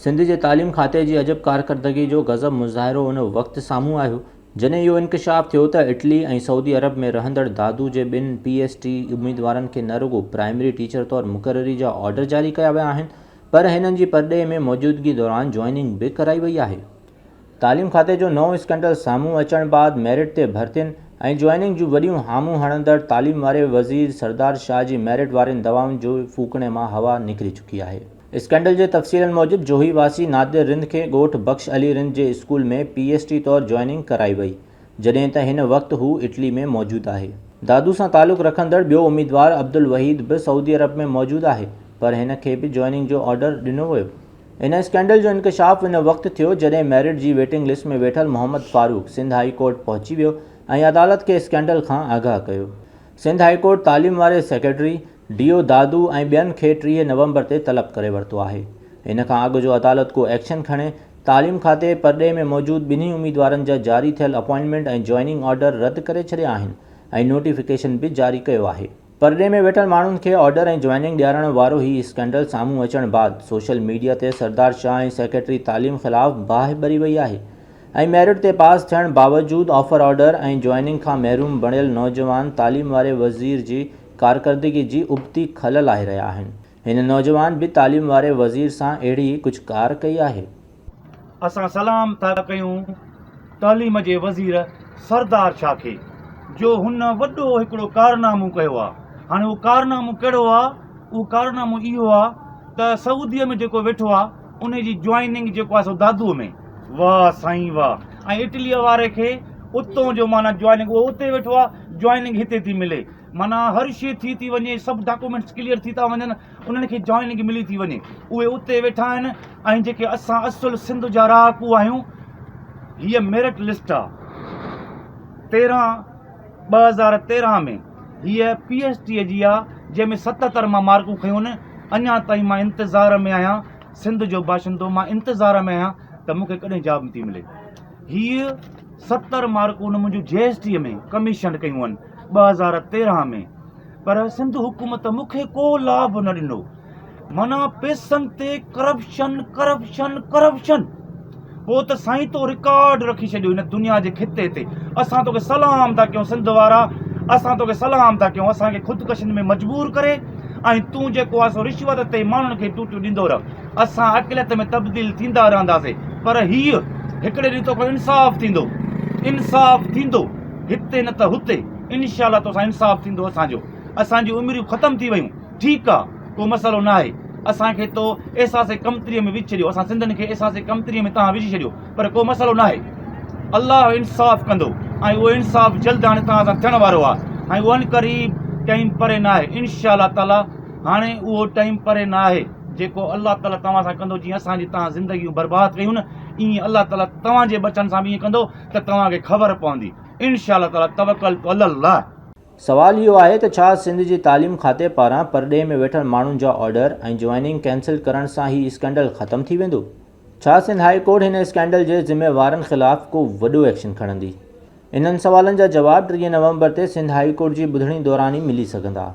سنڌ جي تعليم کاتي جي عجب ڪارڪردگي جو غضب مظاهرو ان وقت سامهون آيو، جڏهن اهو انڪشاف ٿيو ته اٽلي ۽ سعودي عرب ۾ رهندڙ دادو جي ٻن پي ايس ٽي اميدوارن کي نه رڳو پرائمري ٽيچر طور مقرري جا آرڊر جاري ڪيا ويا آهن پر هنن جي پرڏيهه ۾ موجودگي دوران جوائننگ به ڪرائي وئي آهي. تعليم کاتي جو نئون اسڪينڊل سامهون اچڻ بعد ميرٽ تي ڀرتين ۽ جوائننگ جون وڏيون هامون هڻندڙ تعليم واري وزير سردار شاهه جي ميرٽ وارين دعوائن جي ڦوڪڻي مان هوا نڪري چڪي آهي. اسڪينڊل جي تفصيلن موجب جوهي واسي نادر رند کي ڳوٺ بخش علي رند جي اسڪول ۾ پي ايس ٽي طور جوائننگ ڪرائي وئي جڏهن ته هن وقت هو اٽلي ۾ موجود آهي. دادو سان تعلق رکندڙ ٻيو اميدوار عبدالوحيد به سعودي عرب ۾ موجود آهي پر هن کي به جوائننگ جو آرڊر ڏنو ويو. ان اسڪينڊل جو انڪشاف ان وقت ٿيو جڏهن ميرٽ جي ويٽنگ لسٽ ۾ ويٺل محمد فاروق سنڌ هائي ڪورٽ پهچي ويو ۽ عدالت کي اسڪينڊل کان آگاهه ڪيو. سنڌ هائي ڪورٽ تعليم واري سيڪريٽري، ڊي او دادو ۽ ٻين کي 30 نومبر تي طلب ڪري ورتو آهي. ان کان اڳ جو عدالت ڪو ايڪشن کڻي، تعليم کاتي پرڏيهه ۾ موجود ٻنهي اميدوارن جا جاري ٿيل اپوائنٽمينٽ ۽ جوائننگ آرڊر رد ڪري ڇڏيا آهن ۽ نوٽيفڪيشن به جاري ڪيو آهي. پرڏيهه ۾ ويٺل ماڻهن کي آرڊر ۽ جوائننگ ڏيارڻ وارو هي اسڪينڊل سامهون اچڻ بعد سوشل ميڊيا تي سردار شاهه ۽ سيڪريٽري تعليم خلاف باهه ٻري وئي آهي ۽ ميرٽ تي پاس ٿيڻ باوجود آفر آرڊر ۽ جوائننگ کان محروم بڻيل نوجوان تعليم واري وزير جي ڪارڪردگي جي ابتي کل لاهي رهيا آهن. هن نوجوان به تعليم واري وزير سان اهڙي ئي ڪجهه ڪار ڪئي آهي. اسان سلام ٿا ڪيون تعليم جي وزير سردار شاھ کي جو هن وڏو هڪڙو ڪارنامو ڪيو آ هاڻي اهو ڪارنامو ڪهڙو آ اهو ڪارنامو اهو آ ته سعودي ۾ جيڪو ويٺو آ ان جي جوائننگ جيڪو آ سو دادو ۾ واھ سائين واھ ۽ اٽلي واري کي اتو جو معنيٰ جوائننگ اهو اتي ويٺو آ جوائننگ هتي ٿي ملي معنيٰ هر شي ٿي ٿي وڃي سڀ ڊاڪومينٽس ڪليئر ٿي ٿا وڃن انهن کي جوائننگ ملي ٿي وڃي اهي اتي ويٺا آهن ۽ جيڪي اسان اصل سنڌ جا رهاڪو آهيون هيء ميرٽ لسٽ آ 13 2013 ۾ هيء پي ايس ٽي جي آ جنهن ۾ 77 مان مارڪون کنيون اڃا تائين مان انتظار ۾ آهيان سنڌ جو باشندو مان انتظار ۾ آهيان ته مون کي ڪڏهن جاب ٿي ملي هيء 70 مارڪون منهنجون جي ايس ٽي ۾ ڪميشن ڪيون آهن 2013 ۾ پر سنڌ حڪومت مون کي ڪو لاڀ نه ڏنو معنيٰ پيسن تي ڪرپشن ڪرپشن ڪرپشن پوء ته سائين تو رڪارڊ رکي ڇڏيو هن دنيا جي خطي تي اسان توکي سلام ٿا ڪيون سنڌ وارا اسان توکي سلام ٿا ڪيون اسان کي خودڪشين ۾ مجبور ڪري ۽ تون جيڪو آهي سو رشوت تي ماڻهن کي ٽوٽيون ڏيندو رهه اسان اقليت ۾ تبديل ٿيندا رهنداسين پر هيء هڪڙي ڏينهن توکان انصاف ٿيندو انصاف ٿيندو هتي نه ته هتي انشاء الله توسان انصاف ٿيندو اسان جو اسان جون عمريون ختم ٿي ويون ٺيڪ آ ڪو مسئلو ناهي اسان کي تو احساس ڪمتري ۾ وجهي ڇڏيو اسان سنڌين کي احساس ڪمتري ۾ توهان وجهي ڇڏيو پر ڪو مسئلو ناهي الله انصاف ڪندو ۽ اهو انصاف جلد هاڻي توهان سان ٿيڻ وارو آ ۽ اهو عنقريب ٽائيم پري ناهي انشاء الله تعالي هاڻي اهو ٽائيم پري ناهي جيڪو الله تعالي توهان سان ڪندو جيئن اسان جي توهان زندگيون برباد ڪيون نه ائين الله تعالي توهان جي ٻچن سان به ائين ڪندو ته توهان کي خبر پوندي انشاء الله تعالي توڪلت علي الله. سوال اهو آهي ته ڇا سنڌ جي تعليم کاتي پاران پرڏيهه ۾ ويٺل ماڻهن جا آرڊر ۽ جوائننگ ڪينسل ڪرڻ سان هي اسڪينڊل ختم ٿي ويندو؟ ڇا سنڌ هائي ڪورٽ هن اسڪينڊل جي ذميوارن خلاف ڪو وڏو ايڪشن کڻندي؟ انهن سوالن جا جواب 30 نومبر تي سنڌ هائي ڪورٽ جي ٻڌڻي دوران ئي ملي سگهندا.